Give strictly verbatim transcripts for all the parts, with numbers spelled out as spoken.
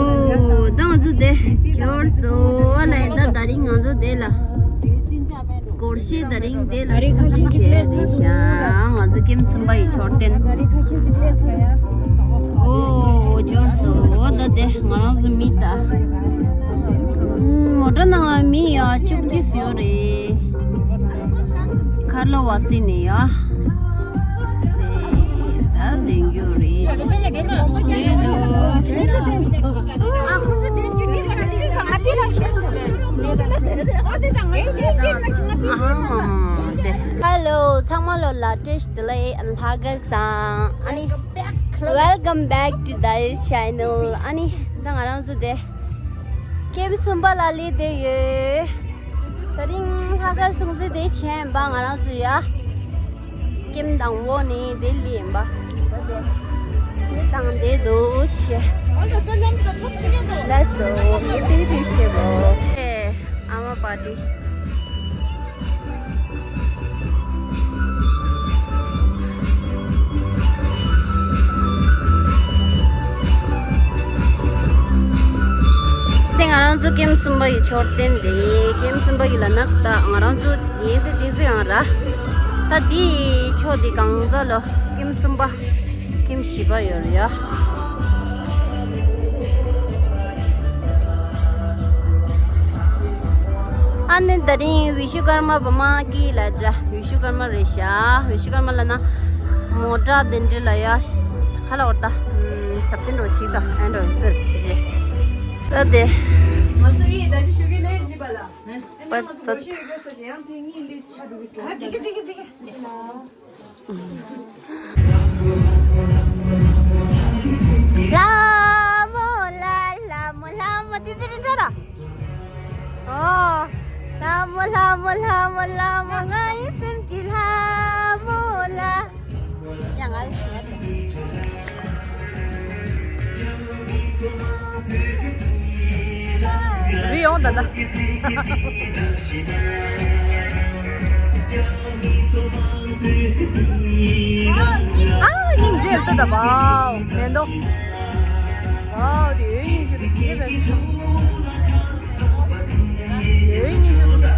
ཨོ་ད་ང་ཚོ་དེ་འབྱོར་སོང་ལ། ད་དེ་རིང་ང་ཚོ་དེ་ལ། སྒོར་གཞས་དེ་རིང་དེ་ལ་སྲུང་བརྩི་བྱས་ཏེ་བཞག་ང་ཚོ་ཀེམ་གསུམ་པ་ཡི་མཆོད་རྟེན། ཨོ་འབྱོར་སོང་། ད་དེ་ང་རང་ཚོ་མི་ད། མོ་ཊ་ནང་ལ་མི་ཡ་བཅུ་གཅིག་ཡོད་རེད། ཁ་ལོ་བ་སི་ནས་ཡ། ད་ལྡང་རྒྱུ་རེད། དེ་ལོ། ཧ་ལོ། ཚང་མ་ལོ་ལ་བཀྲ་ཤིས་བདེ་ལེགས། ལྷག་དཀར་བཟང་། ཨ་ནི། Welcome back to Dayush channel. ཨ་ནི། ད་ང་རང་ཚོ་དེ། ཀེམ་གསུམ་པ་ལ་སླེབས་བསྡད་ཡོད། དེ་རིང་ལྷག་དཀར་སྲུང་བརྩི་དེ་བྱས་ཡིན་པ། ང་རང་ཚོ་ཡ། ཀེམ་དང་པོ་ནས་དེ་སླེབས་ཡིན་པ། གཞས་བཏང་བསྡད་འདུག་བྱས། ལགས་སོ། ངས་ཏིག་ཏིག་བྱེད་དགོས། ཨ་མ་པར་ཊི། དེ་ང་རང་ཚོ་ཀེམ་གསུམ་པ་ཡི་མཆོད་རྟེན་རེད། ཀེམ་གསུམ་པ་ཡི་ལ་ནག་ད་ང་རང་ཚོ་ཡིན་དེ་དེ་ཟི་ཡང་ར། ད་དེའི་ཕྱོགས་དེ་གང་ཚ་ལོ་ཀེམ་གསུམ་པ། ཀེམ་བཞི་པ་ཡོད་རེད་ཡ། ཨ་ནི་དེ་རིང་བི་ཤུ་ཀརྨ་བ་མ་ཀི་ལ་འདྲ། བི་ཤུ་ཀརྨ་རེད་ཤག་བི་ཤུ་ཀརྨ་ལ་ན་མོ་ཊ་དེ་འདྲ་ལ་ཡ། ཁ་ལ་འོར་ད། ཞབས་བརྟན་འགྲོ་ཞིག་ད་ཨེ་འགྲོ་ཟེར་རེད། ད་དེ། པར་སོད། ལྷ་མོ་ལ་ལྷ་མོ་ལྷ་མོ། དེ་ཚེ་རིང་ཁྲོད་ལ། ཨོ། ལྷ་མོ་ལྷ་མོ་ལྷ་མོ་ལྷ་མོ། ང་ཡི་སེམས་ཀྱི་ལྷ་མོ་ལ། ཡ་ང་ཡི་སེམས་ལ། རི་ཡོང་ད་ད། ཨ་སྙིང་རྗེ་ལྟོས་ད། ཝའོ་མེ་ཏོག་ཝའོ་དེ་ཡོད་སྙིང་རྗེ་ལྟོས་ད། དེ་ཡོད་སྙིང་རྗེ་ལྟོས་ད།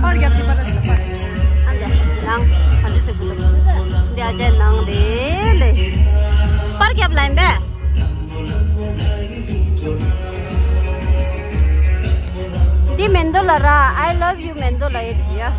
པར་རྒྱབ་དེ་པར་རྒྱབ་པར། ཨ་ལེ་ནང་ག་འདྲ་ཚེ་གུ་ལ། འདི་ཨ་ཅེ་ནང་ལེ་ལེ། པར་རྒྱབ་ལ་ཡིན་པས། འདི་མེན་ཏོ་ལ་ར། I love you མེན་ཏོ་ལ་ཡེ་དེ་ཡ།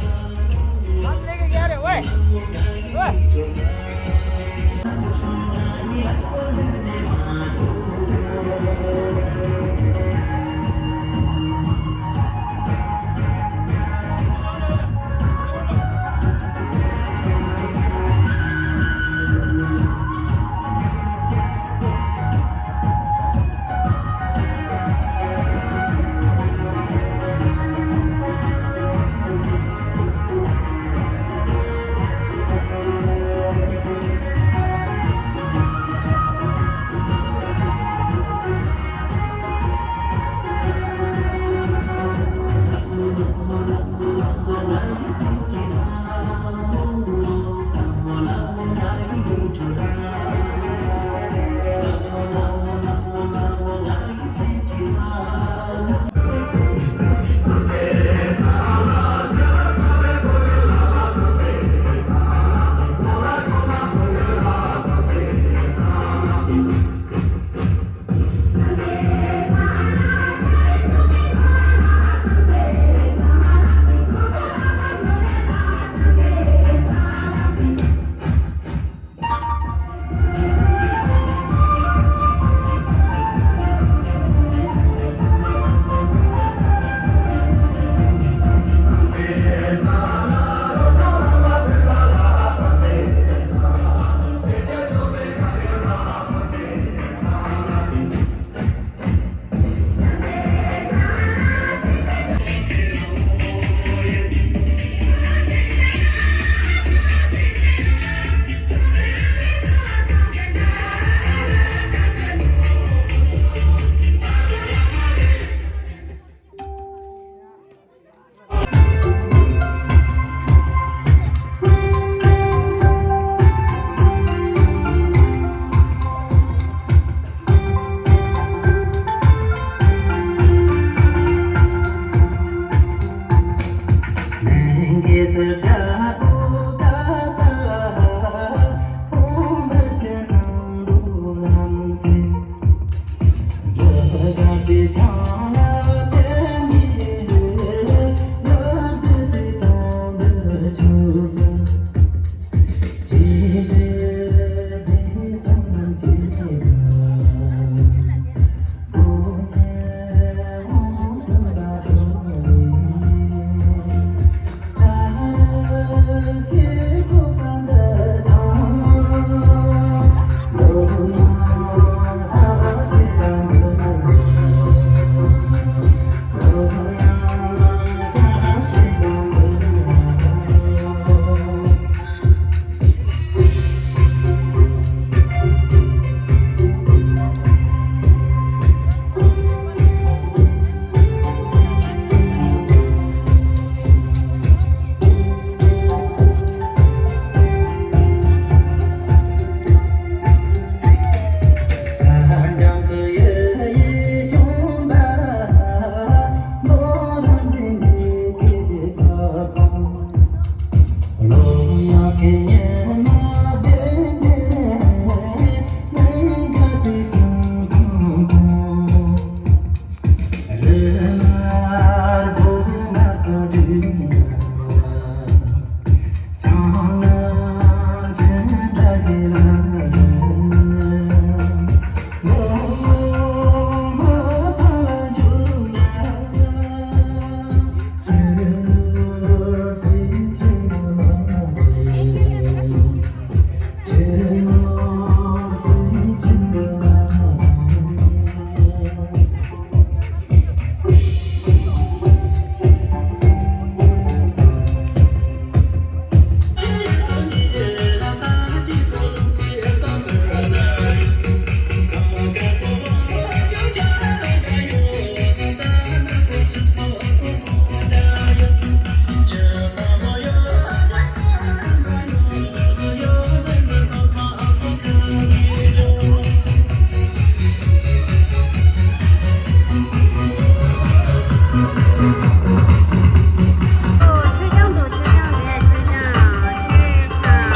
ཨོ། ཆོས་ཆང་འདུག་ཆོས་ཆང་རེད། ཆོས་ཆང་། ཆོས་ཆང་།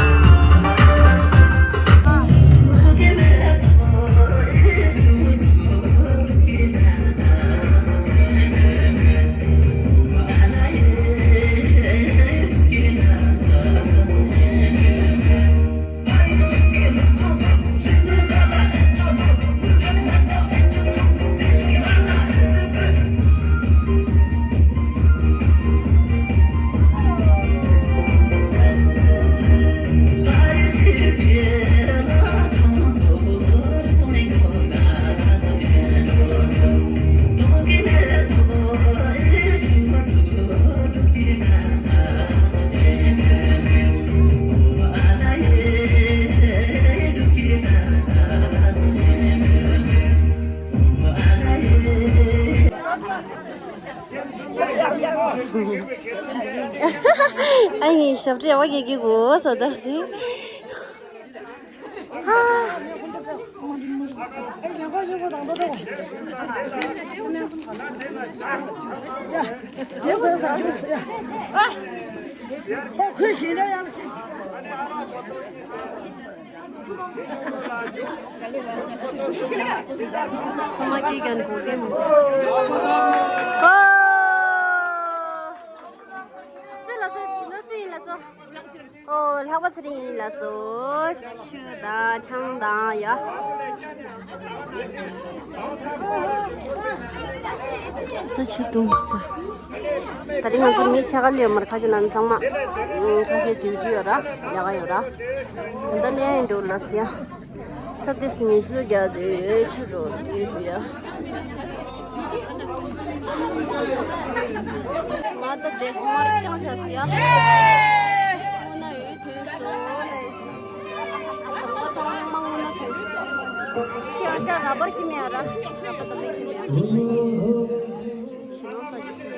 ཨ་ནི་ཞབས་བྲོ་ཡག་པོ་རྒྱག་གི་གོ་ས་ད། ཚང་མ་སྐད་རྒྱག་ནས་གོ་སྐད་མི་འདུག་ཨོ། སུ་ལ་སོ་ཟིན་ན་སུ་ཡིན་ལ་སོ། ཨོ། ལྷག་པ་ཚེ་རིང་ཡིན་ལ་སོ། ཆུ་དང་ཆང་དང་ཡ། ད་ཆུ་བཏུང་ས། ད་རིང་ང་ཚོ་མི་ཕྱེད་ཀ་ལས་ཡོད་མ་རེད། ཁ་ཤས་ནང་ཚང་མ། ཁ་ཤས་ཌིའུ་ཊི་ཡོད་ར། ཡག་ག་ཡོད་ར། ད་ལྟ་ལས་ཡིན་འགྲོ་ལ་སི་ཡ། ད་ལྟ་ངལ་གསོ་རྒྱག་དུས་ཆུ་རོ་དུས་དུ་ཡ། མ་ད་དེ་མར་རྐྱང་ཆ་སི་ཡ། དངོས་གནས་ཡོད་དུས་སོ་ལེ། ད་ཚང་མ་དངོས་གནས་དུས་སོ། ཁྱེད་རང་ཅག་ར་པར་ཁྱི་མེད་ཡ་ར། ར་པར་ད་མེད་ཁྱི་མེད་ཡ། ཞེ་ནོ་ས་ཅི་ཆེ།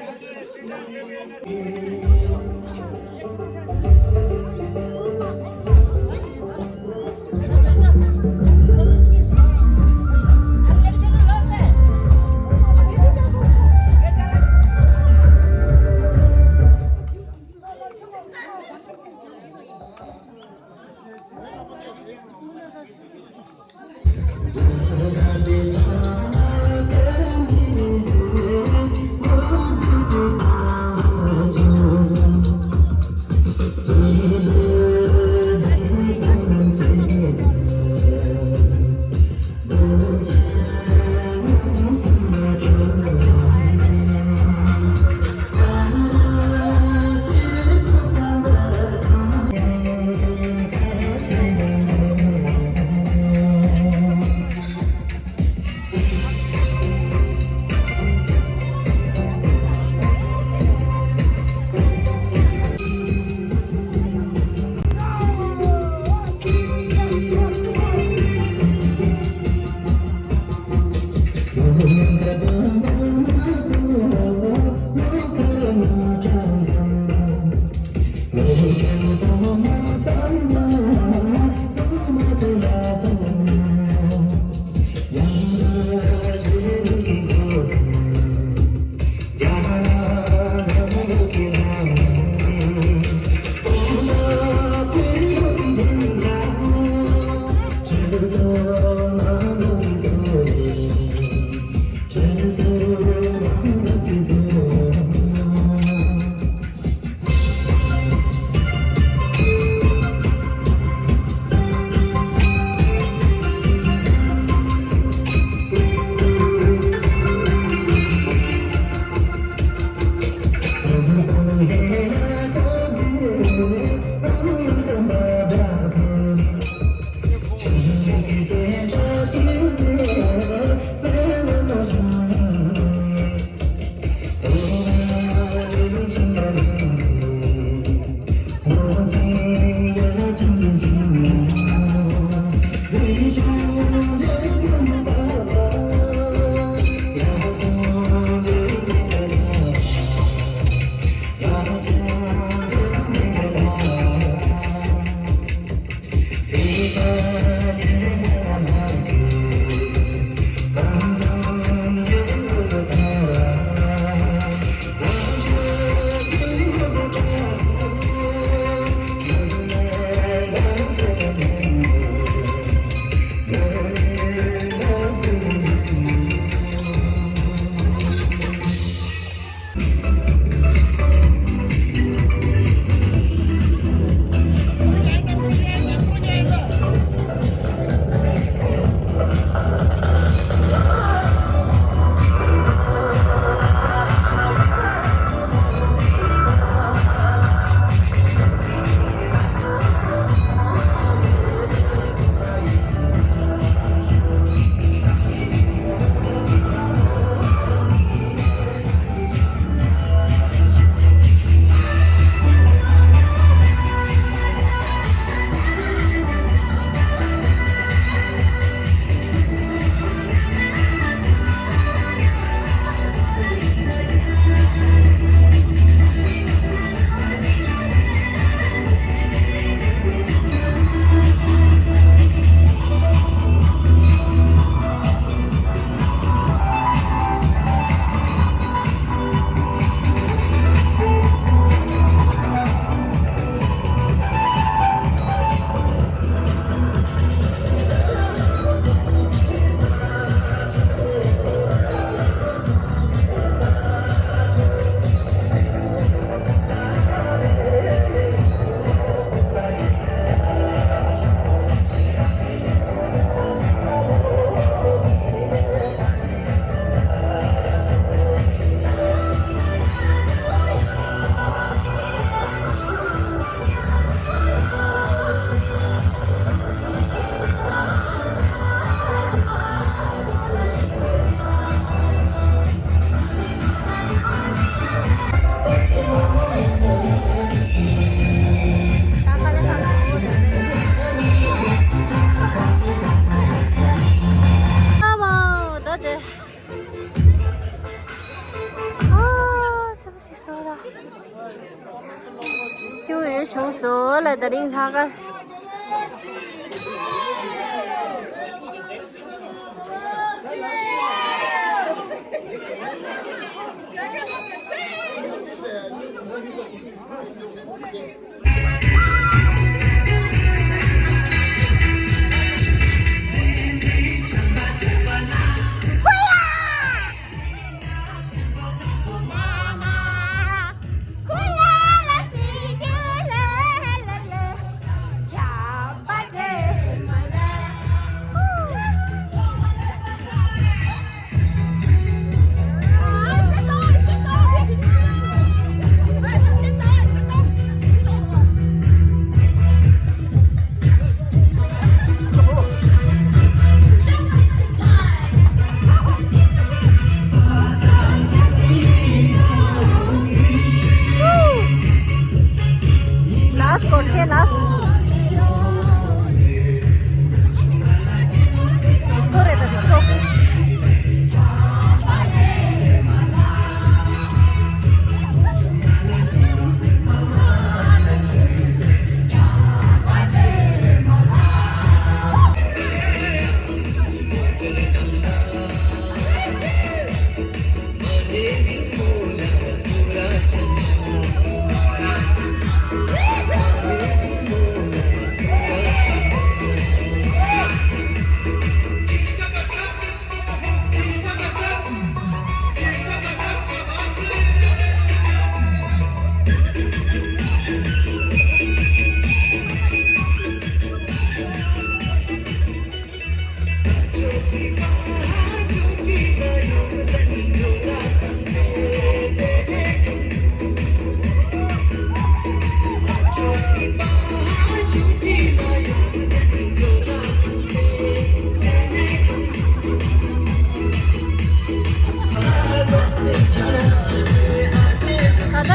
ཁྱོད་ཡོད་བྱུང་སོང་ལ་ད་རིང་ལྷག་གར།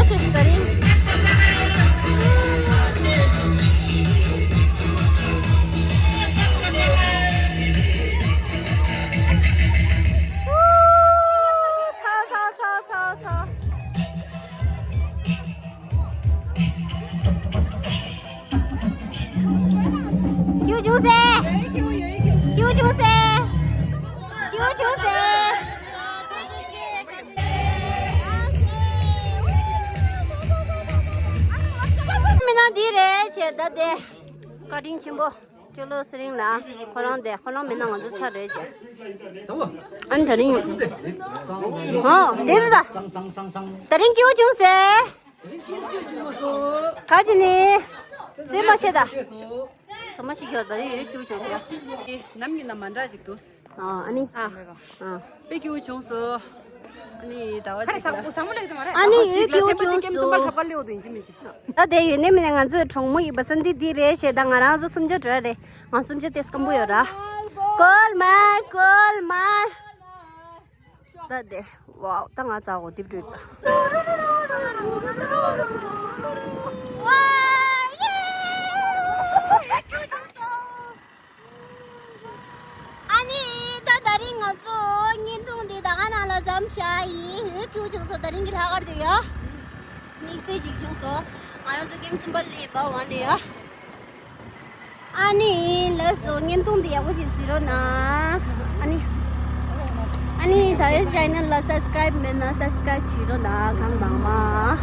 ཆེ་ཞིག་ག་རེ། ཚ་ཚ་ཚ་ཚ་ཚ། ཀྱུ་ཅུང་ཟེ། ཀྱུ་ཅུང་ཟེ། ཀྱུ་ཅུང་ཟེ། མི་ནང་འདི་རེད་བྱས་ད་དེ། བཀའ་དྲིན་ཆེན་པོ། ཅོ་ལོ་སི་རིང་ལ་ཁོ་རང་དེ་ཁོ་རང་མི་ནང་ང་ཚོ་ཚར་རེད་བྱས། ཨ་ནི་དེ་རིང་། ཨོ་དེ་ཟེར་ད། དེ་རིང་ཀྱུ་ཅུང་ཟེ། ག་ཅི་ནི། ཟེར་མ་ཤེས་ད། ཚང་མ་ཤེས་ཀྱི་ཡོད་པ་རེད། ཡོད་ཀྱི་བྱུང་ཟེར། ནམ་གྱི་ནམ་མ་འདྲ་ཞིག་འདུག་ཨ་ཨ་ནི། ཨ། ཨ། དཔེ་སྐྱིད་པོ་བྱུང་སོང་། ཨ་ནི་ཟླ་བ་གཅིག་ལ། ཨ་ནི་ཡོད་ཀྱི་བྱུང་སོང་། ད་དེ་ཡོད་ནི་མིན་ན་ང་ཚོའི་གྲོགས་མོ་ཡིན་པ་སན་དི་འདི་རེད་བྱས། ད་ང་རང་ཚོ་སུམ་ཅུ་འགྲོ་རེད། ང་སུམ་ཅུ་དེ་སྐམ་པོ་ཡོད་ར། གོལ་མར་གོལ་མར། ད་དེ། ཝའོ། ད་ང་ཚ་འོ་དིབ་འགྲོས་ད། ཨ་ནི་ད་དེ་རིང་ང་ཚོ་བརྙན་ཐུང་འདི་ད་ག་ནང་ལ་མཚམས་བཞག་ཡིན། ཡོད་ཀྱི་བྱུང་སོང་། དེ་རིང་གི་ལྷག་དཀར་དུ་ཡ། དམིགས་བསལ་ཅིག་བྱུང་སོང་། ང་རང་ཚོ་ཀེམ་སུམ་པ་ལི་བ་ཝན་ལ་ཡ། ཨ་ནི་ལགས་སོ། བརྙན་ཐུང་འདི་ཡག་པོ་ཞིག་གཟིགས་རོགས་གནང་། ཨ་ནི། ཨ་ནི་ད་ཡོད་ཅེ་ནལ་ལ་སབ་སི་ཀ་རེབ་མེད་ན་སབ་སི་ཀ་རེབ་བྱེད་རོགས་གནང་གང་མང་མང་།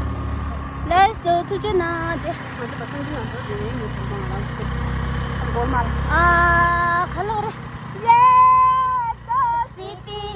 ལགས་སོ། ཐུགས་རྗེ་གནང་། དེ་ང་ཚོ་བ་སང་ཀུན་ང་ཚོ་དེ་ནས་ཡོད་ཐུབ་མང་ལགས་སོ། སྒོར་མ་ལ་ཨ་ཁ་ལོག་རེད། ཡེ་ད་སི་ཏི།